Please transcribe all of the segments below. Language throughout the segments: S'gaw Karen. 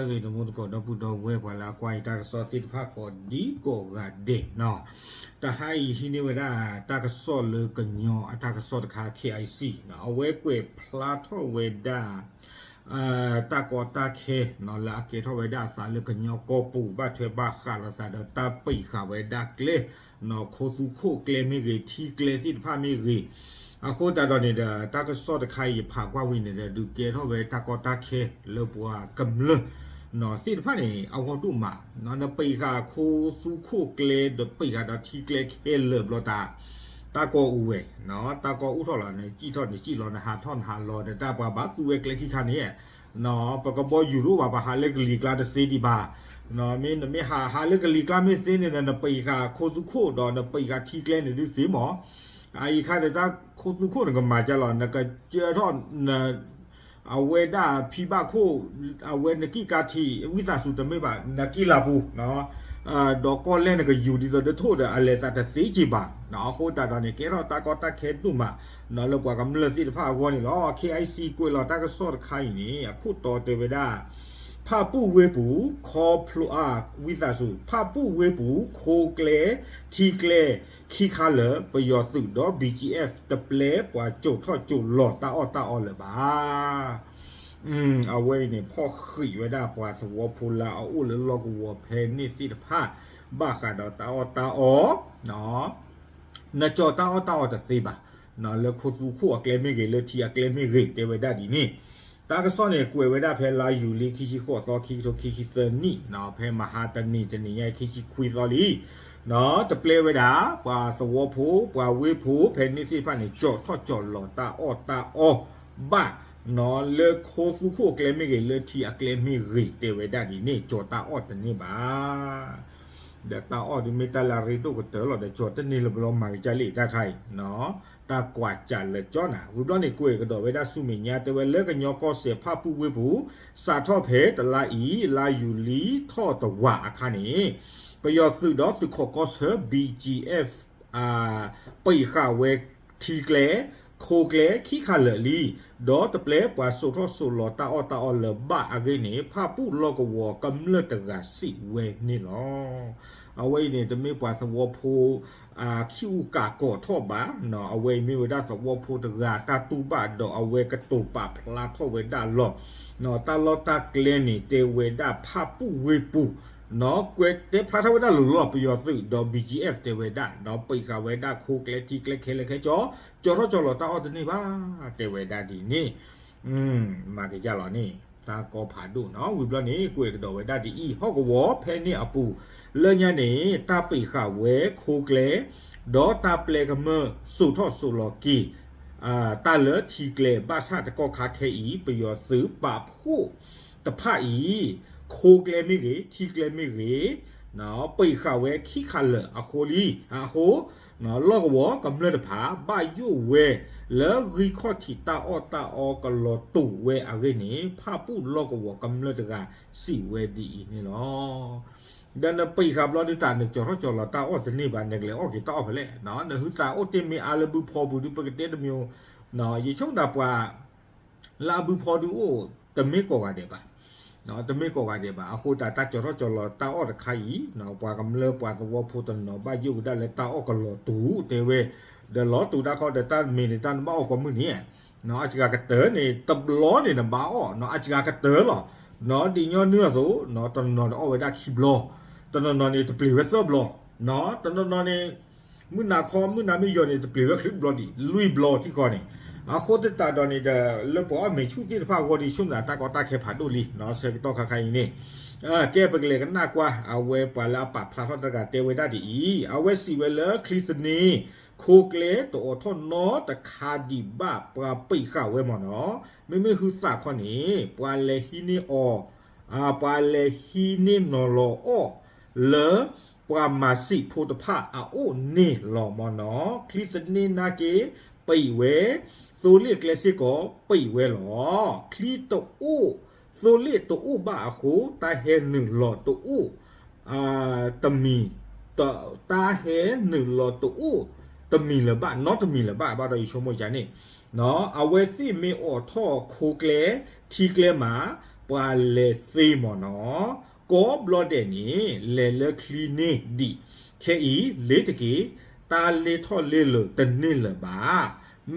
ဂ့ၤ တမူတကိး ဒီပုၢ်ဒီဝဲၢ် ပှၤလၢအကွၢ်ယတၢ်ကစီၣ်သ့ၣ်တဖၣ်ကိးဒံကိးဂၤဒဲးနီၤ, တဟါအံၤဟံးန့ၢ်ဝဲဒၣ်တၢ်ကစီၣ်လၢကညီအတၢ်ကစီၣ်တခါ ခ့ၣ်အံၣ်စံၣ် အဝဲကွဲးဖျါထီၣ်ဝဲဒၣ် တၢ်ကီတၢ်ခဲ လၢအကဲထီၣ်ဝဲဒၣ်အသးလၢကညီကီၢ်ပူၤ ဘၣ်ထွဲဘၣ်ဃးလိာ်သးဒီးတၢ်ပံာ်ဃာ်ဝဲဒၣ်ကျဲ ခိသူခိၣ်ကျဲမ့ၢ်ဂ့ၤ ထံကျဲသ့ၣ်တဖၣ်မ့ၢ်ဂ့ၤ, အဃိသတးဒီးန့ၣ်ဒီး တၢ်ကစီၣ်တခါအံၤယဖးကွၢ်ဝံၤန့ၣ်ဒီး ဒုးကဲထီၣ်ဝဲတၢ်ကီတၢ်ခဲလၢပှၤကမျၢၢ်သ့ၣ်တဖၣ်န့ၣ် အဂီၢ်ဒိၣ်မး, နပံာ်ဃာ်ခိသူခိၣ်ကျဲဒီးပံာ်ဃာ်ဒီးထံကျဲခဲလၢာ်ဘျီတၢ် တၢ်ကီအိၣ်ဝဲ, တၢ်ကီအိၣ်ထီၣ်လီၤန့ၣ် စံၣ်ထီၣ်န့ၣ်စံၣ်လီၤ နဟးထီၣ်နဟးလီၤဒီး တၢ်ပှၤဘၣ်သူဝဲကျဲခံခါန့ၣ် ပကဘီယူၤတအိၣ်ဘၣ် ပဟးလၢကလံၤကျါတသ့ဒံးဘၣ်, မ့ၢ်နမ့ၢ်ဟး ဟးလၢကလံၤကျါမ့ၢ်သ့န့ၣ်ဒီး နပံာ်ဃာ်ခိသူခိၣ်ဒီးနပံာ်ဃာ်ထံကျဲန့ၣ်ဒုးသ့မး, အအံၤခါဒီးတၢ်ခိသူခိၣ်နကမၤကၢ်လီၤ နကစၢထီၣ် အဝဲဒၣ်ဖံဘၣ်ခိၣ် အဝဲနကံၣ်ကါထံး ဝံသးစူၤတမ့ၢ်ဘၣ် နကံၣ်လၤပူၤ ဒီးကီၢ်လဲၣ်နကယူၤဒ်သိးဒ်ထိၣ်ဒီး အလဲၤသးတသ့က့ၤဘၣ်, အဃိသတးဒီးန့ၣ် ကဲထီၣ်တၢ်ကီတၢ်ခဲဒိၣ်မး လၢပှၤကမျၢၢ်သ့ၣ်တဖၣ်အဂီၢ်န့ၣ်လီၤ. ခ့ၣ်အံၣ်စံၣ် ကွဲးလီၤတၢ်ကစီၣ်တခါအံၤန့ၣ် အခိၣ်တီတဲဝဲဒၣ် ဖၣ်ပူၣ်ဝ့ၢ်ပူၤ ခီဖျိ ဝံသးစူၤ ဖၣ်ပူၣ်ဝ့ၢ်ပူၤ ခိကျဲ ထံကျဲ ခံခါလၢာ် ပယီၤသုးဒီး ဘံၣ်ကၠံၣ်အဲၣ် တပျဲပှၤစိာ်ထီၣ်စိာ်လီၤတၢ်အီၣ်တၢ်အီလၢၤဘၣ်. အဝဲအံၤန့ၣ် ဖီၣ်ဃံးဝဲဒၣ်ပှၤသဝီဖိလၢအအိၣ်လၢလီၢ်ကဝီၤဖဲန့ၣ်သ့ၣ်တဖၣ် ဘၣ်ဃးဒီးတၢ်အီၣ်တၢ်အီ နကၠီၤတၢ်အီၣ်တၢ်အီတသ့ဘၣ်, လၢခိသူခိၣ်အကျဲမ့ၢ်ဂ့ၤ လၢထံအကျဲမ့ၢ်ဂ့ၤ တဲဝဲဒၣ်ဒ်န့ၣ်, တၢ်ကစီၣ်န့ၣ် ကွဲးဝဲဒၣ်ဖဲလါယူၤလံ ခံဆံဃိးသီ ခံကထိခံဆံသၢနံၣ်, ဖဲမဟါတနံၤ တနံၤညါ ခံဆံခွံသီလံ, တပျဲဝဲဒၣ် ပှၤသဝီဖိ ပှၤဝ့ၢ်ဖိ ဖဲန့ၣ်သ့ၣ်တဖၣ်န့ၣ် ကၠီၤထီၣ်ကၠီၤလီၤတၢ်အီၣ်တၢ်အီဘၣ် လၢခိသူခိၣ်အကျဲမ့ၢ်ဂ့ၤ လၢထံအကျဲမ့ၢ်ဂ့ၤ တဲဝဲဒၣ်ဒ်န့ၣ် ကၠီၤတၢ်အီၣ်တန့ၢ်ဘၣ် ဒီးတၢ်အီၣ်ဒုးမ့ၢ်တၢ်လၢအရ့ဒိၣ်ကတၢၢ်လီၤဒီး ကၠီၤတန့ၢ်လၢၤဘျီ မၤကစၢ်လံတၢ်ခါအံၤ, တၢ်ကွၢ်စးလၢာ်ကၠီနၤ ဝံၤဘျီန့ၣ် ကွဲးကဒီးဝဲဒၣ်ဆူမဲာ်ညါ တဲဝဲလၢကညီကီၢ်စဲၣ် ဖၣ်ပူၣ်ဝ့ၢ်ပူၤ စးထီၣ်ဖဲတလါအံၤ လါယူၤလံထီၣ်တဝာ်အခါန့ၣ် ပယီၤသုးဒီးသုးခိးကီၢ်ဆၢ ဘံၣ်ကၠံၣ်အဲၣ် ပံာ်ဃာ်ဝဲထံကျဲ ခိကျဲ ခံခါလၢာ်လံ, ဒီးတပျဲပှၤစိာ်ထီၣ်စိာ်လီၤတၢ်အီၣ်တၢ်အီလၢၤဘၣ်အဂ့ၢ်န့ၣ် ဖၣ်ပူၣ်လီၢ်ကဝီၤကမျၢၢ်တဂၤစံးဝဲန့ၣ်လီၤ. အဝဲအံၤန့ၣ် တမ့ၢ်ပှၤသဝီဖိ ခံအူကးကိးထီၣ်ဘၣ်, အဝဲအံၤမ့ၢ်ဝဲဒၣ်သဝီဖိတဂၤ တၢ်တူၢ်ဘၣ်ဒီးအဝဲကတိၤပာ်ဖျါထီၣ်ဝဲဒၣ်လီၤ. တၢ်လီၢ်တၢ်ကျဲန့ၣ် တဲဝဲဒၣ်ဖၣ်ပူၣ်ဝ့ၢ်ပူၤ, ကွဲးတဲဖျါထီၣ်ဝဲဒၣ်လိၤလီၤ ပယီၤသုးဒီး ဘံၣ်ကၠံၣ်အဲၣ် တဲဝဲဒၣ် ပံာ်ဃာ်ဝဲဒၣ်ခိကျဲထံကျဲခဲလၢာ်ခဲဆ့ ကၠီၤထီၣ်ကၠီၤလီၤတၢ်အီၣ်တန့ၢ်ဘၣ် တဲဝဲဒၣ်ဒ်န့ၣ် မၤကယၢ်လီၤန့ၣ် တၢ်ကီဖးဒိၣ်နီၤ ဝံၤဘျီန့ၣ် ကွဲးကဒီးဝဲဒၣ်ဒ်အံၤ ဟီၣ်ကဝီၤဖဲန့ၣ်အပူၤ လၢညါန့ၣ် တၢ်ပံာ်ဃာ်ဝဲခိကျဲ ဒီးတၢ်ပျဲကမၢၢ်စိာ်ထီၣ်စိာ်လီၤက့ၤ တၢ်လၢထံကျဲ ဘၣ်ဆၣ်တကီၢ်ခါခဲအံၤ ပယီၤသုးပာ်ဖှိၣ်တဖၣ်အံၤ ခိကျဲမ့ၢ်ဂ့ၤ ထံကျဲမ့ၢ်ဂ့ၤ ပံာ်ဃာ်ဝဲခံခါလၢာ်အဃိလံ အဃိ လီၢ်ကဝီၤကမျၢၢ်တဖၣ် ဘၣ်ယိၣ်ဝဲလၢဂံၢ်ခီၣ်ထံးတၢ်အီၣ်တၢ်အီကလီၤတူာ်ဝဲအဂ့ၢ်န့ၣ် ဖၣ်ပူၣ်လီၢ်ကဝီၤကမျၢၢ်တဂၤစံးဝဲဒ်အံၤန့ၣ်လီၤ. ဒီးနပံာ်ဃာ်ဘျီဒုးတၢ် နကၠီၤထီၣ်ကၠီၤလီၤတၢ်အီၣ်တန့ၢ်ဘၣ် နကလဲၤအီၣ်က့ၤတၢ်အီၣ်ဖဲလဲၣ်, နဟုသးအိၣ်တ့ၢ်မ့ၢ်အါလၢဘုဖီပူၤဒုး ပကတဲတမံၤ ယဆိကမိၣ်ဒၣ်ပှၤ လၢအဘုဖီဒုးအိၣ် တမ့ၢ်ကိးဂၤဒဲးဘၣ်, တမ့ၢ်ကိးဂၤဒဲးဘၣ်. အဃိသတး တၢ်ကၠီၤထီၣ်ကၠီၤလီၤတၢ်အီၣ်တခါအံၤ ပှၤကမျၢၢ်ပှၤသဝီဖိတနီၤဘၣ်ယိၣ်ဝဲဒၣ်လၢတၢ်အီၣ်ကလီၤတူာ် တဲဝဲ, ဒီးလီၤတူာ်တၢ်ခီဒီး တၢ်မ့ၢ်န့ၣ် တၢ်နဘၣ်အီၣ်ကိးမုၢ်နံၤ အစှၤကတၢၢ်န့ၣ် တဘျီန့ၣ်နဘၣ်အီၣ် အစှၤကတၢၢ်လီၤ. ဒ်ညီနုၢ်အသိး တနီၤန့ၣ်အီၣ်ဝဲဒၣ်ခံဘျီ, တနီၤနီၤန့ၣ် တပျ့ၤဝဲသၢဘျီ, တနီၤနီၤန့ၣ် မုၢ်နၤခီ မုၢ်နၤမ့ၢ်ယီၤန့ၣ် တပျ့ၤဝဲချုးဘျီဒံး လွံၢ်ဘျီထံဃီန့ၣ်. အဃိသတးဒီးန့ၣ်ဒီး လၢပှၤအီၣ်မ့ၤဆူၣ်သ့ၣ်တဖၣ်အဂီၢ်ဒ်ဆိကမိၣ် တၢ်ကီတၢ်ခဲဖးဒိၣ်လံ ဆၢကတီၢ်ခါခါအံၤန့ၣ်. ကဲပကလဲၤကနၣ်ကွၢ် အဝဲပှၤလၢအပာ်ဖျါထီၣ်တဂၤတဲဝဲဒၣ်ဒ်အံၤ, အဝဲစံးဝဲလၢချံသန့ ခိကျဲတအိးထီၣ်နီတခါဒံးဘၣ် ပှၤပံာ်ဃာ်ဝဲမ့ၢ်နီၤ. မ့မ့ၢ်ဟုသးခီန့ၣ် ပှၤလဲၤဟံးန့ၢ်အီၤ ပှၤလဲၤဟံးန့ၢ်နီၤလီၤအီၣ် လၢပှၤမၤစံာ်ဖိတဖၣ်အအိၣ်န့ၣ်လီၤမ့ၢ်နီၤ. ချံသန့နာ်က့ ပံာ်ဝဲ သိလ့ၣ်ကျဲစ့ၢ်ကီး ပံာ်ဝဲလီၤ. ချံတအိၣ် သိလ့ၣ်တအိၣ်ဘၣ်အဃိ တၢ်ဟဲနုာ်လီၤတအိၣ် တမံၤ တၢ်ဟဲနုာ်လီၤတအိၣ်တမံၤလၢၤဘၣ် နီတမံၤလၢၤဘၣ် ဘၣ်ဒီးယဆိကမိၣ်ယါန့ၣ် အဝဲသ့ၣ်မ့ၢ်အိးထီၣ်ခိကျဲ ထံကျဲမး ပှၤလဲၤသ့မ့ၢ်နီၤ, ကိးဘျီဒဲးန့ၣ် လဲၤလၢချံန့ၣ်ဒံး, ခဲအံၤလ့ၤတက့ၢ်, တၢ်လ့ၤထီၣ်လ့ၤလၢာ်တန့ၢ်လၢၤဘၣ်.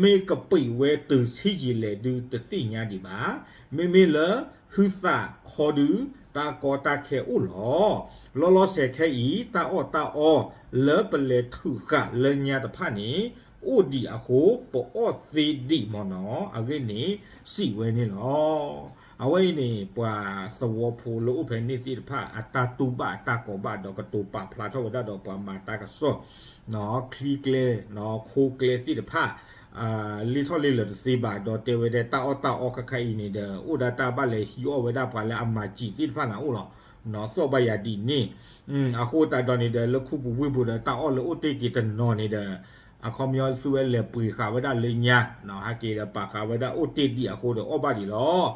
မ့ၢ်ကပှ့ၤဝဲတုၤဆံးယံာ်လဲၣ်ဒုးတသ့ၣ်ညါဒံးဘၣ်. မ့မ့ၢ်လၢဟုသးခီဒုး တၢ်ကီတၢ်ခဲအိၣ်လီၤ. လီၤလီၤဆဲးခဲအံၤ တၢ်အီၣ်တၢ်အီလၢပလဲၤထုးဃာ်လၢညါတဖၣ်န့ၣ် အိၣ်ဒံးအဃိ ပအီၣ်သ့ဒံးမ့ၢ်နီၤ, အဂ့ၢ်န့ၣ်စံးဝဲန့ၣ်လီၤ. အဝဲအံၤန့ၣ် ပှၤသဝီဖိလၢအိၣ်ဖဲန့ၣ်သ့ၣ်တဖၣ် အတၢ်တူၢ်ဘၣ်အတၢ်ကိးဘၣ်ဒီးကတိၤပာ်ဖျါထီၣ်ဝဲဒၣ်ဒီးပှၤမၤတၢ်ကစီၣ် ချံကျဲ ခိကျဲသ့ၣ်တဖၣ် လ့ၤထီၣ်လ့ၤလၢာ်တသ့ဘၣ် ဒီးတဲဝဲဒၣ်တၢ်အီၣ်တၢ်အီခဲခါအံၤန့ၣ်ဒီး အိၣ်ဒၣ်တၢ်ဘၣ်လဲၤဟံးအီၣ်ဝဲဒၣ်ပှၤလၢအမၤစံာ်သ့ၣ်တဖၣ်န့ၣ်အိၣ်လီၤ. သီၣ်ဘၣ်ယၤဒ်န့ၣ် အဃိသတးဒီးန့ၣ်ဒီး လၢခူပူၤဝ့ၢ်ပူၤဒီး တၢ်အီၣ်လၢအိၣ်တ့ၢ်က့ၤတနီၤန့ၣ်ဒီး အခီပညီသုဝဲလဲၤပှ့ၤဃာ်ဝဲဒၣ်လၢညါ ဟဲက့ၤဒီးပာ်ဃာ်ဝဲဒၣ်အိၣ်တ့ၢ်ဒံးအဃိဒီးအီၣ်ဘၣ်ဒံးလီၤ.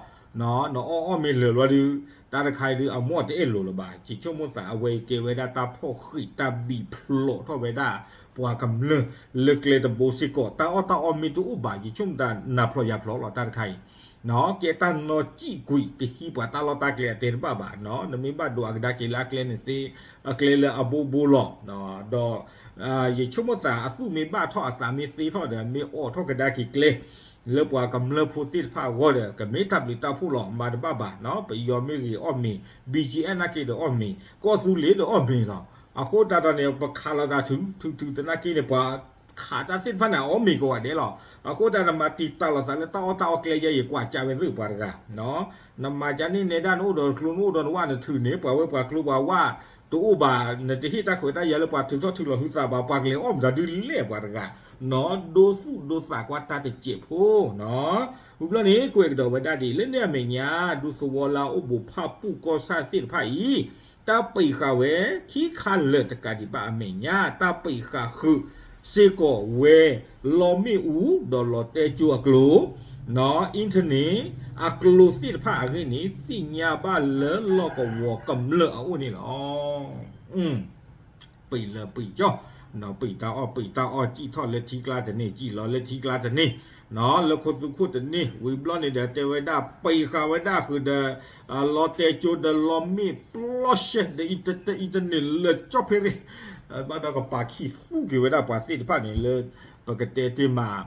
နအီၣ်အီၣ်မ့ၢ်လၢာ်လီၤဒုး တၢ်တခါအံၤဒုး အမိၢ်တအဲၣ်လိာ်လၢၤဘၣ်. ယဆိကမိၣ်သးအဝဲအံၤကဲဝဲဒၣ်တၢ်ဖီၣ်ဃံးတၢ်ဘံၣ်ဖျိးထီၣ်ဝဲဒၣ် ပှၤကမျၢၢ်လၢကျဲတဘိစ့ၢ်ကီး တၢ်အီၣ်တၢ်အီမ့ၢ်တအိၣ်ဘၣ် ယဆိကမိၣ်သးနၤဖျိးယၤဖျိးလီၤ တၢ်တခါအံၤ ကဲတၢ်နီၢ်ကံၣ်ကွံာ်ကဟံးပှၤတၢ်လီၢ်တၢ်ကျဲအတဲတဘၣ်ဘၣ် နမ့ၢ်ဘၣ်ဒိးအကဒါက့ၤလၢအကျဲန့ၣ်သ့ အကျဲလၢအဘိဘိလီၤ. ဒီး ယဆိကမိၣ်သးအသူၣ်မ့ၢ်ဘၣ်ထီၣ်အသးမ့ၢ်သ့ထီၣ်ဒီး မ့ၢ်အိးထီၣ်ကဒါက့ၤကျဲ လၢပှၤကမျၢၢ်ဖိသ့ၣ်တဖၣ်အဂီၢ်ဒီး ကမ့ၢ်တၢ်ဘျုးတၢ်ဖှိၣ်လီၤ မၤတဘၣ်ဘၣ်နီၤ ပယီၤမ့ၢ်ဂ့ၤအီၣ်မ့ၤ ဘံၣ်ကၠံအဲၣ် နာ်က့ဒီးအီၣ်မ့ၤ ကီၢ်သူလ့ၤဒီးအီၣ်မ့ၤလီၤ. အဃိသတးဒီးန့ၣ် ပခးလိာ်သးထုးထုးထုးသနာ်က့န့ၣ် ပှၤခးတၢ်သ့ၣ်တဖၣ်န့ၣ် အီၣ်မ့ၤကဝးဒဲးလီၤ. အဃိသတးနမၤတံာ်တာ်လိာ်သးလၢတၢ်အီၣ်တၢ်အီကျဲယဲ ယကွၢ်ကးဝဲသ့ၣ်ပှၤတဂၤ နမၤကန့ၣ်နဲဒၣ်နအိၣ်ဒီးကျိနအိၣ်ဒီးနဝၣ်နထုးန့ၣ် ပှၤဝဲပှၤကျိပှၤဝၣ်တအိၣ်ဘၣ် နတဟ့ၣ်တၢ်ခွဲးတၢ်ယာ်လၢပှၤထုးထီၣ်ထုးလီၤဟုသးဘၣ် ပှၤကလဲၤအီၣ်မတၤဒုးလဲၣ်ပှၤတဂၤ နီၢ်ဒိသူၣ်ဒိသးကွၢ်တၢ်တစဲးဖိနီၤ. ဝံၤဘျီန့ၣ် ကွဲးကဒီးဝဲဒၣ်ဒ်အံၤ လၢန့ၣ်အမဲာ်ညါ ဒူသဝီလၢအအိၣ်ဘူးဖၣ်ပူၣ်ကီၢ်ဆၣ်သ့ၣ်တဖၣ်အံၤ တၢ်ပံးဃာ်ဝဲ ခံခါလၢာ်တကးဒံးဘၣ်အမဲာ်ညါ တၢ်ပံးဃာ်ဃုာ်စ့ၢ်ကီးဝဲ လီမ့ၣ်အူ ဒီးလီတဲကၠိအကျိၤ internet အကျိၤသ့ၣ်တဖၣ်အဂ့ၢ်န့ၣ် သ့ၣ်ညါဘၣ်လၢလီၢ်ကဝီၤကမျၢၢ်အအိၣ်န့ၣ်လီၤ. ပံးလၢပံးကၠီ, ပံးတၢ်အီၣ် ပံးတၢ်အီၣ် စံၣ်ထီၣ်လၢထံကျါတန့ၢ် စံၣ်လီၤလၢထံကျါတန့ၢ်, လၢခိသူခိၣ်တန့ၢ် ဝံၤဘျီန့ၣ်ဒီး တဲဝဲဒၣ် ပံးဃာ်ဝဲဒၣ်ဃုာ်ဒီး လီတဲကၠိဒီးလီမ့ၣ်ပျီရှဲဒီး internet လၢကၠီဖဲရ့ၣ်, ဘၣ်ဒီးကပာ်ခံသူက့ၤဝဲဒၣ်ပှၤသ့ၣ်တဖၣ်န့ၣ်လၢ ပကတဲတ့ၢ်မး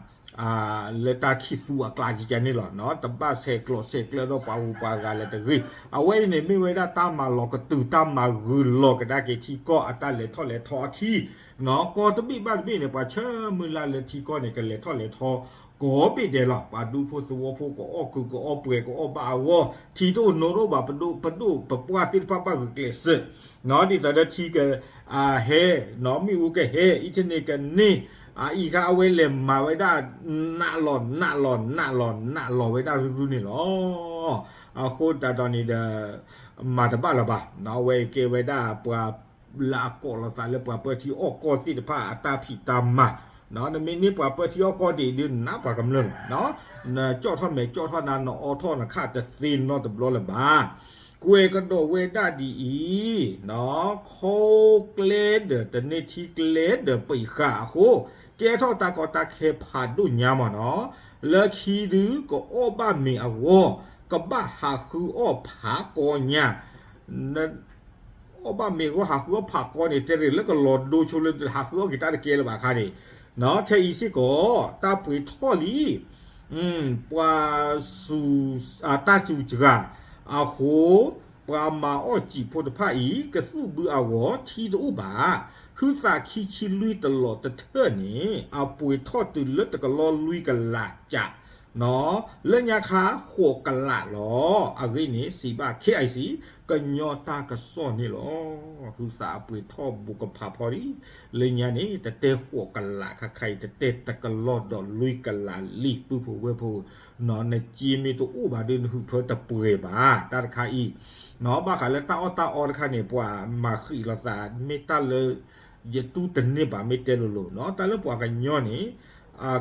လၢတၢ်ခံသူအကျါကကန့ၣ်လီၤ. တဘၣ်ဆဲးကျိးဆဲးကျၢဒီးပှၤဂုၤပှၤဂၤလၢၤတဂ့ၤ. အဝဲအံၤန့ၣ်မ့ၢ်ဝဲဒၣ်တၢ်မၤလီၤကတုၤ တၢ်မၤဂုာ်လီၤကဒါက့ၤထံကီၢ်အတၢ်လဲၤထီၣ်လဲၤထီအခံ, ကီၢ်တဘ့ၣ်ဘၣ်တဘ့ၣ်န့ၣ် ပှၤဆၢမုၢ်လၢ်လၢထံကီၢ်န့ၣ် ကလဲၤထီၣ်လဲၤထီ ကိးဘ့ၣ်ဒဲးလီၤ. ပှၤဒူဖိသဝီဖိ ကအီၣ်ကုာ်ကအီၣ်ပှဲၤကအီၣ်ဘၣ်အဂီၢ် ထံတအိၣ်နိတအိၣ်ဘၣ် ပဒိၣ်ပဒိၣ်ပပှၢ်သ့ၣ်တဖၣ်ဘၣ်ဂုာ်ကျဲးစၢး ဒ်သိးဒီးထံကဟဲ, မ့ၣ်အူကဟဲ, internet ကန့ၢ်, အအံၤခါအဝဲလဲၤမၤဝဲဒၣ် နးလီၤနးလီၤနးလီၤနးလီၤဝဲဒၣ်ရုရုန့ၣ်လီၤ. အဃိသတးဒီးန့ၣ်ဒီး မၤတဘၣ်လၢၤဘၣ်. အဝဲကဲဝဲဒၣ်ပှၤလၢအကိးလိာ်သးလၢပှၤပၢထံအီၣ်ကီၢ်သ့ၣ်တဖၣ်အတၢ်ဖံးတၢ်မၤ, နမ့ၢ်န့ၢ်ပှၤပၢထံအီၣ်ကီၢ်ဒံးဒုးနးပှၤကမျၢၢ်လီၤ. နကၠီၣ်ထီၣ်မဲာ်ကၠီၣ်ထီၣ်နါ နအီထီၣ်နခၣ်တသ့နီတဘျီလၢၤဘၣ်. ကွဲးကဒီးဝဲဒၣ်ဒ်အံၤ, ခိကျဲဒီးတန့ၢ်ထံကျဲဒီးပံးဃာ်အဃိ, ကဲထီၣ်တၢ်ကီတၢ်ခဲဖးဒိၣ်ညါမ့ၢ်နီၤ, လၢခံဒုး ကအီၣ်ဘၣ်မ့ၤအဂီၢ် ကဘၣ်ဟးဃုအီၣ်ဖးကီညါ အီၣ်ဘၣ်မ့ၤအဂီၢ်ဟးဃုအီၣ်ဖးကီန့ၣ် တဲရ့ၣ်လၢကလီၤဒိဆိလၢဟးဃုအီၣ်က့ၤတၢ်တကဲလၢၤဘၣ်ခါန့ၣ်, ခဲအံၤစ့ၢ်ကီး တၢ်ပှ့ၤထီၣ်လံ, ပှၤစူၤ တၢ်စူၤစှၤအဃိ, ပှၤမၤအီၣ်စံာ်ဖိတဖၣ်အံၤ ကသူၣ်ဘုအဂီၢ်ထံတအိၣ်ဘၣ်, ဟုသးခံဆံလွံၢ်တလီၤတထၢၣ်န့ၣ် အပှ့ၤထီၣ်တုၤလၢတကလီၢ်လွံၢ်ကလးကး လၢညါခါဃိးကလးလီၤ. အဂ့ၢ်န့ၣ် စံးဘၣ် KIC ကညီတၢ်ကစီၣ်န့ၣ်လီၤ. ဟုသးအပှ့ၤထီၣ်ဘူးကဖးဖီလံ, လၢညါန့ၣ် တတဲဃိးကလးခါခါအံၤ တတဲတကလီၢ်ဒီးလွံၢ်ကလးလံ ပုၢ်ဖိဝဲၢ်ဖိ, နစ့မ့ၢ်တအိၣ်ဘၣ်ဒီး နဟုးဖၢတပှဲၤဘၣ် တၢ်တခါအံၤ, ဘၣ်ဃးလၢတၢ်အီၣ်တၢ်အီတခါန့ၣ် ပှၤမၤဃံးလိာ်သး မ့ၢ်တၢ်လၢ ယတူၢ်တန့ၢ်ဘၣ် မ့ၢ်တဲလိၤလိၤနီၤ တၢ်လၢပှၤကညီန့ၣ်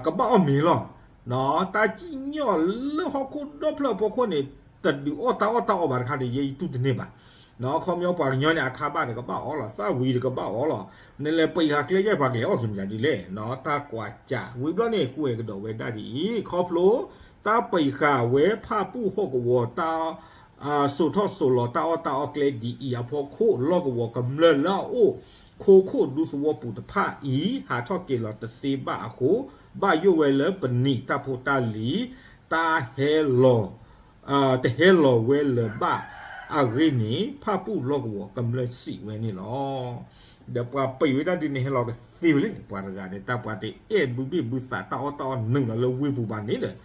ကဘၣ်အီၣ်မ့ၤလီၤ. တၢ်စံၣ်ညီၣ်လၢဟီၣ်ခိၣ်ဒီဖျၢၣ်အဖီခိၣ်န့ၣ် တဒုးအီၣ်တၢ်အီၣ်တၢ်အီဘၣ်တခါန့ၣ် ယဲယတူၢ်တန့ၢ်ဘၣ်. ခီပညီပှၤကညီန့ၣ် အခါဘၣ်ဒီးကဘၣ်အီၣ်လီၤ သၣ်ဝံၤဒီးကဘၣ်အီၣ်လီၤ. နလဲၤပံးဃာ်ကျဲယဲၢ်ပှၤကလဲၤအီၣ်က့ၤမတၤဒ်လဲၣ်နီၤ တၢ်ကွၢ်စး ဝံၤဘျီန့ၣ် ကွဲးကဒီးဝဲဒၣ်ဒ်အံၤ ခီဖျိ တၢ်ပံးဃာ်ဝဲဖၣ်ပူၣ်ဟီၣ်ကဝီၤ တၢ် စိာ်ထီၣ်စိာ်လီၤတၢ်အီၣ်တၢ်အီကျဲဒ်အံၤအဖီခိၣ် လီၢ်ကဝီၤကမျၢၢ်လၢအအိၣ် ခိခိၣ်ဒူသဝီပူၤတဖၣ်အံၤ ဟးထီၣ်က့ၤလီၤတသ့ဘၣ်အဃိ ဘၣ်ယိၣ်ဝဲလၢပနံာ်တၢ်ဖိတၢ်လံၤ တၢ်ဟဲလီၤ တဟဲလီၤဝဲလၢၤဘၣ်အဂ့ၢ်န့ၣ် ဖၣ်ပူၣ်လီၢ်ကဝီၤကမျၢၢ်စံးဝဲန့ၣ်လီၤ. ဒီးပှၤပံးဝဲဒၣ်ဒ်န့ၣ် ဟဲလီၤကသ့ဝဲလဲၣ် ပှၤတဂၤန့ၣ် တၢ်ပှၤတအဲၣ်ဘုဘ့ၣ်ဘုသးတၢ်အီၣ်တၢ်အီနုာ်လီၤလၢဝ့ၢ်ပူၤဘၣ်န့ၣ်ဒီး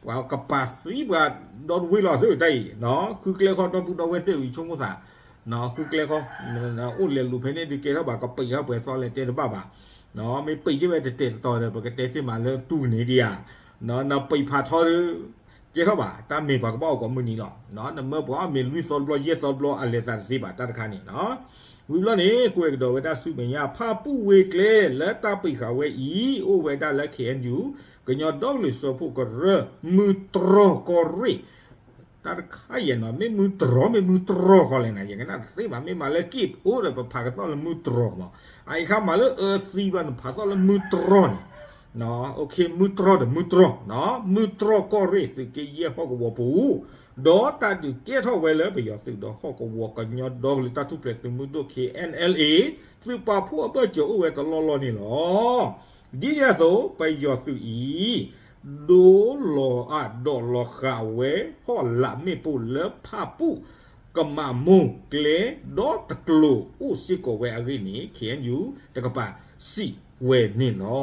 ပှၤကပာ်သံပှၤဒီတဝ့ၢ်လီၤသ့ၣ်တၢ်အံၤ ဃုကျဲဃီဒီပုၢ်ဒီဝဲၢ်သ့ၣ်အံၤဆိကမိၣ်သး ဃုကျဲဃီ အိၣ်လဲၤလူၤဖဲန့ၣ်ဒုးကဲထီၣ်ဘၣ် ကပံးထီၣ်ပှဲၤသီလဲၤတဲတဘၣ်ဘၣ် မ့ၢ်ပံးက့ၤဝဲတတဲာ်တတီၤဒီး ပကတဲတ့ၢ်မးလၢတူၢ်ကန့ၣ်ဒံးဧါ နပံးဖးထီဒီး ကဲထီၣ်ဘၣ် တၢ်မ့ၢ်ပှၤကဘၣ်အိၣ်ကိးမုၢ်နံၤလီၤ. နမၢပှၤအီၣ်မ့ၤလွံၢ်သီတဘျီယဲၢ်သီတဘျီ အလဲၤသးတသ့ဘၣ်တၢ်တခါန့ၣ်လီၤ. ဝံၤဘျီန့ၣ် ကွဲးကဒီးဝဲဒၣ်ဆူမဲာ်ညါ ဖၣ်ပူၣ်ဝ့ၢ်ကျဲလၢတၢ်ပံးဃာ်ဝဲအံၤ အိၣ်ဝဲဒၣ်လၢ ခ့ၣ်အဲၣ်ယူၣ် ကညီဒီကလုာ်စၢဖှိၣ်ကရၢ မုၢ်တြီၢ်ကီၢ်ရ့ၣ် တၢ်တခါယဲၢ်နီၤ မ့ၢ်မုၢ်တြီၢ် မ့ၢ်မုၢ်တြီၢ်ဃီလဲၣ်နၤ ယကနၣ်တသ့ဘၣ် မ့ၢ်မၤလၢက့ၣ်ဖိဒီး ပဖးကသီၣ်လၢမုၢ်တြီၢ်မး အအံၤခါမၤလၢအၢသံဘၣ် နဖးသီၣ်လၢမုၢ်တြီၢ်န့ၣ် မုၢ်တြီၢ်ဒီးမုၢ်တြီၢ် မုၢ်တြီၢ်ကီၢ်ရ့ၣ် သုးက့ယဲၢ်ဟီၣ်ကဝီၤပူၤ ဒီးတၢ်ဒုးကဲထီၣ်ဝဲလၢပယီၤသုးဒီးဟီၣ်ကဝီၤကညီဒီကလုာ်တၢ်ထူၣ်ဖျဲးသုးမုၢ်ဒိၣ် ခ့ၣ်အဲၣ်အဲၣ်လ်အ့ သုးပာ်ဖှိၣ်အဘၢၣ်စၢၤအိၣ်ဝဲတလီၢ်လီၢ်န့ၣ်လီၤ. ဒ်န့ၣ်အသိး ပယီၤသုးအံၤ ဒိလီၤအဒိးလီၤဃာ်ဝဲ ဟီၣ်လာ်မ့ၣ်ပိၢ်လၢဖၣ်ပူၣ် ကမးမိၢ်ကျဲ ဒီတကျိၤအိၣ်စ့ၢ်ကီးဝဲအဂ့ၢ်န့ၣ် ခ့ၣ်အဲၣ်ယူၣ် တကပၤစံးဝဲန့ၣ်လီၤ.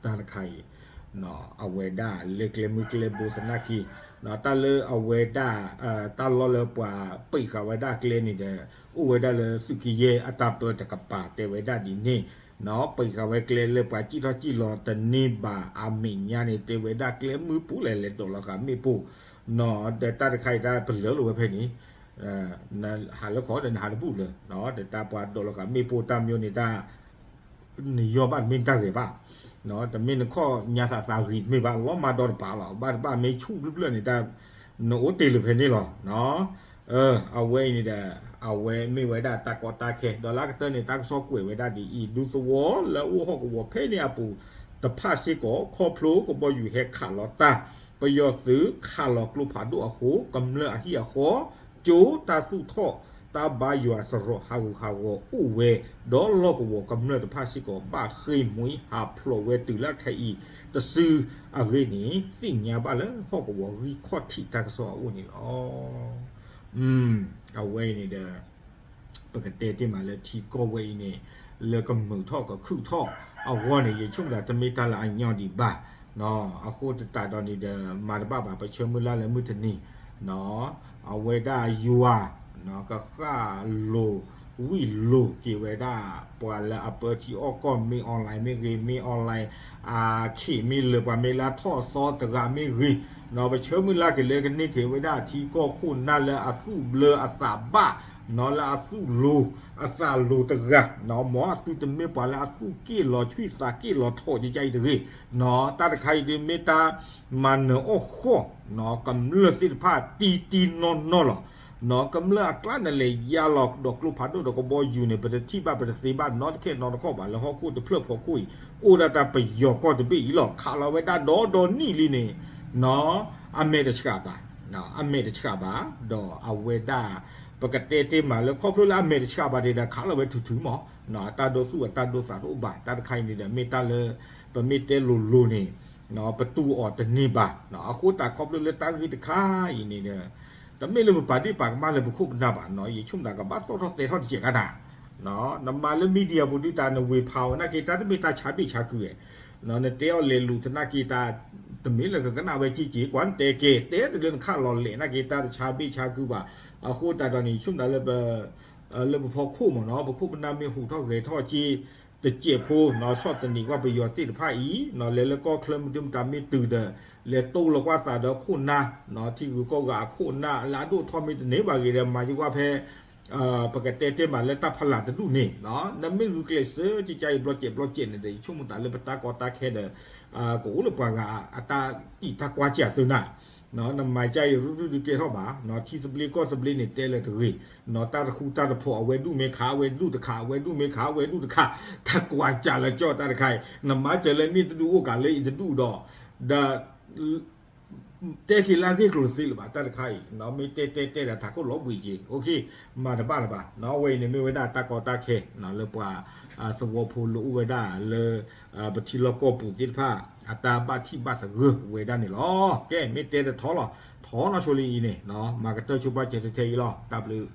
တၢ်တခါအံၤ အဝဲဒၣ်လၢကျဲမုၢ်ကျဲဘိသနာ်က့ တၢ်လၢအဝဲဒၣ် တၢ်လီၢ်လၢပှၤပံးဃာ်ဝဲဒၣ်ကျဲန့ၣ်ဒီး အိၣ်ဝဲဒၣ်လၢသုးက့ယဲၢ်အတၢ်ပၢတကပၤတဲဝဲဒၣ်ဒ်န့ၣ် ပံးဃာ်ဝဲကျဲလၢပှၤစံၣ်ထီၣ်စံၣ်လီၤတန့ၢ်ဘၣ်အမဲာ်ညါန့ၣ် တဲဝဲဒၣ်ကျဲမုၢ်ပူၤလဲၣ်လဲၣ်ဒိးလီၤဃာ်မ့ၣ်ပိၢ် ဒီးတၢ်တခါအံၤတၢ်ပလၢလိာ်ဝဲဖဲန့ၣ် နဟးလၢခီဒီးနဟးတဘူၣ်လၢၤ ဒီးတၢ်ပှၤဒိးလီၤဃာ်မ့ၣ်ပိၢ်တၢ်မၠိန့ၣ်တၢ် နယီၢ်ဘၣ်တမ့ၢ်တၢ်ဂဲၤဘၣ် တမ့ၢ်နခီၣ်ညါသးသးဂ့ၤတမ့ၢ်ဘၣ် လီၤမၤဒီတပၤလီၤ ဘၣ်တဘၣ်မ့ၢ်ဆူၣ်ဘျၢၣ်ဘျၢၣ်န့ၣ်တၢ် နအိၣ်တ့ၢ်လၢၤဖဲန့ၣ်လီၤ. အဝဲအံၤန့ၣ်ဒီး အဝဲမ့ၢ်ဝဲဒၣ်တၢ်ကီတၢ်ခဲ ဒီးလၢအကတၢၢ်န့ၣ် တၢ်ကစီၣ်ကွဲးဝဲဒၣ်ဒ်အံၤ ဒူသဝီလၢအအိၣ်ဟီၣ်ကဝီၤဖဲန့ၣ်အပူၤတဖၣ်စ့ၢ်ကီး ခီဖျိကဘီယူၤဟဲခးလီၤတၢ် ပယီၤသုးခးလီၤကျိဖးဒိၣ်အဃိ ကမျၢၢ်အဟံၣ်အဃီ ကၠိတၢ်သူၣ်ထီၣ် တၢ်ဘါယွၤသရိာ်ဟးဂူာ်ဟးဂီၤအိၣ်ဝဲ ဒီးလီၢ်ကဝီၤကမျၢၢ်တဖၣ်စ့ၢ်ကီး ဘၣ်ဃ့ၢ်မှံဟးဖျိးဝဲတုၤလၢခဲအံၤတစုအဂ့ၢ်န့ၣ် သ့ၣ်ညါဘၣ်လၢဟီၣ်ကဝီၤဂံၢ်ခီၣ်ထံးတၢ်ကစီၣ်အအိၣ်န့ၣ်လီၤ. အဝဲအံၤန့ၣ်ဒီး ပကတဲတ့ၢ်မးလၢထံကီၢ်ဝဲအံၤန့ၣ် လၢကမုာ်ထီၣ်ကခုၣ်ထီၣ်အဂီၢ်န့ၣ် ယဆိကမိၣ်တၢ်တမ့ၢ်တၢ်လၢအညီဒံးဘၣ်. အဃိသတးဒီးန့ၣ်ဒီး မၤတဘၣ်ဘၣ် ပဆၢမုၢ်လၢ်လၢမုၢ်တနံၤ အဝဲဒၣ်ယွၤ ကဃၣ်လိၤဝံၣ်လိၤက့ၤဝဲဒၣ် ပှၤလၢအပၢထံအီၣ်ကီၢ်မ့ၢ် online မ့ၢ်ဂ့ၤ မ့ၢ် online အခ့မ့ၢ်လၢပှၤမ့ၢ်လၢထီၣ်သီတဂၤမ့ၢ်ဂ့ၤ ပဆၢမုၢ်လၢ်က့ၤလၢကန့ၢ်က့ၤဝဲဒၣ်ထံကီၢ်ခိၣ်နၢ်လၢအသူၣ်ဘျၢအသးဘၣ် လၢအသူၣ်လိၤအသးလိၤတဂၤ မ်အသုတမ့ၢ်ပှၤလၢအသူၣ်က့ၣ်လီၤဆှံသးက့ၣ်လီၤထီၣ်ကကါအံၤတဂ့ၤ တၢ်တခါအံၤဒုးမ့ၢ်တၢ်မၤနၢၤအီၣ်ဃီၣ် ကမျၢၢ်သ့ၣ်တဖၣ်တံၢ်တံၢ်နီၢ်နီၢ်လီၤ. ကမျၢၢ်အကျါနလဲၤယါလီၤဒီးကျိဖးဒိၣ်ဒီးကဘီယူၤန့ၣ် ပတထံၣ်ဘၣ်ပတသ့ဘၣ်နီတခဲနီတခီၣ်ဘၣ် လၢဟီၣ်ခိၣ်တဖျၢၣ်ဖီခိၣ်အံၤ အိၣ်ဒၣ်တၢ်ပယီၤကီၢ်တဘ့ၣ်အံၤလီၤ. ခးလီၤဝဲဒၣ်ဒီဒီနံၣ်လံန့ၣ် အမဲာ်တဆှးဘၣ် အမဲာ်တဆှးဘၣ် ဒီးအဝဲဒၣ် ပကတဲတ့ၢ်မးလၢခီဖျိလၢအမဲာ်တဆှးဘၣ်ဒံးဒီး ခးလီၤဝဲထုးထုးမး အတၢ်ဒိသူၣ်အတၢ်ဒိသးတအိၣ်ဘၣ် တၢ်တခါအံၤန့ၣ်ဒီး မ့ၢ်တၢ်လၢ ပမ့ၢ်တဲလိၤလိၤန့ၣ် ပတူၢ်အီၤတန့ၢ်ဘၣ် အဃိသတးခီဖျိလၢတၢ်ဂ့ၢ်တခါအံၤန့ၣ်ဒီး တမ့ၢ်လၢပပာ်ဒ့ၣ်ပာ်ကမၣ်လၢပခိၣ်ပနၢ်ဘၣ် ယဆိကမိၣ်သးကဘၣ်သီၣ်ထီၣ်သဲထီၣ်တစဲးကါတၢ် နမၤလၢ media ပူၤဒုးတၢ် နဝ့ၤဖးဝဲနာ်က့ တၢ်တမ့ၢ်တၢ်ဆါဘ့ၣ်ဆါကုဝဲ နတဲအီၤလဲၤလူၤသနာ်က့တၢ် တမ့ၢ်လၢကကနၣ်ဝဲက့က့ ကွၢ်နတဲကဲ တဲတုၤလၢနခးလီၤလဲာ်နာ်က့ တၢ်တဆါဘ့ၣ်ဆါကုဘၣ် အဃိသတးဒီးန့ၣ် ယဆိကမိၣ်သးလၢ လၢပဖီခိၣ်မ့ၢ်နီၤ ပခိၣ်ပနၢ်မ့ၢ်ဟူးထီၣ်ဂဲၤထီၣ်က့ တစဲးဖိ ဆီၣ်သနံးကွၢ်ပယီၤသ့ၣ်တဖၣ်အံၤ လဲၤလၢကီၢ်ချၢမ့ၢ်ဒုမတၤမ့ၢ်တုၤဒီး လဲၤတိလီၤကွၢ်သးဒီးခိၣ်နၢ် ထံဂုၤကီၢ်ဂၤအခိၣ်နၢ် လၢအဒိၣ်ထီၣ်မ့ၢ်တန့ၢ်ဘၣ်ဂ့ၤဒီး မၤယကွၢ်ဖဲ ပကတဲတ့ၢ်မးလၢတၢ်ဖီလာ်တဒူၣ်န့ၣ် နမ့ၢ်ဂုာ်ကျဲးစၢးကကါအံၤဘျီကဲးဘျီကဲးန့ၣ်ဒီး ယဆိကမိၣ်သးလၢ ပတၢ်ကီတၢ်ခဲဒီး ကအိၣ်လၢပှၤဂၤအတၢ်အံးတၢ်ကွၢ်စၢၤသုနၤ နမၤကါအံၤရုၢ်ရုၢ်ဒုးကဲထီၣ်ဘၣ် ထံသဘျ့ကီၢ်သဘျ့န့ၣ် တဲလၢၤတဂ့ၤ တၢ်တဃူတၢ်တဖိးအဝဲဒူၣ်မ့ၢ်ခး အဝဲဒူၣ်တခါ အဝဲဒူၣ်မ့ၢ်ခး အဝဲဒူၣ်တခါ တၢ်ကွၢ်စၢၤလၢကၠီၣ်တၢ်တခါအံၤ နမၤစၢၤလၢန့ၣ်တဒူၣ်အိၣ်ကးလၢအံၤတဒူၣ်ဒီး ဒီး တဲက့ၤလၢအဂ့ၢ်ကျိၤတသ့လၢၤဘၣ် တၢ်တခါအံၤ မ့ၢ်တဲတဲတဲဒီးထးခိၣ်လီၤဘှံးက့ၤ မၤတဘၣ်လၢၤဘၣ်. အဝဲအံၤန့ၣ်မ့ၢ်ဝဲဒၣ်တၢ်ကီတၢ်ခဲ လၢပှၤသဝီဖိလိၣ်အိၣ်ဝဲဒၣ်လၢ ပထံလီၢ်ကီၢ်ပူၤသ့ၣ်တဖၣ် အတၢ်ဘၣ်ထံၣ်ဘၣ်သဂၢၢ်ဝဲဒၣ်န့ၣ်လီၤ. ကဲ မ့ၢ်တဲတထီလီၤ ထီနီၢ်ဆိလံအံၤန့ၣ် မၤကတၢၢ်ဆိပာ်စၢၤထဲထဲအံၤလီၤ. တၢ်ဘျုး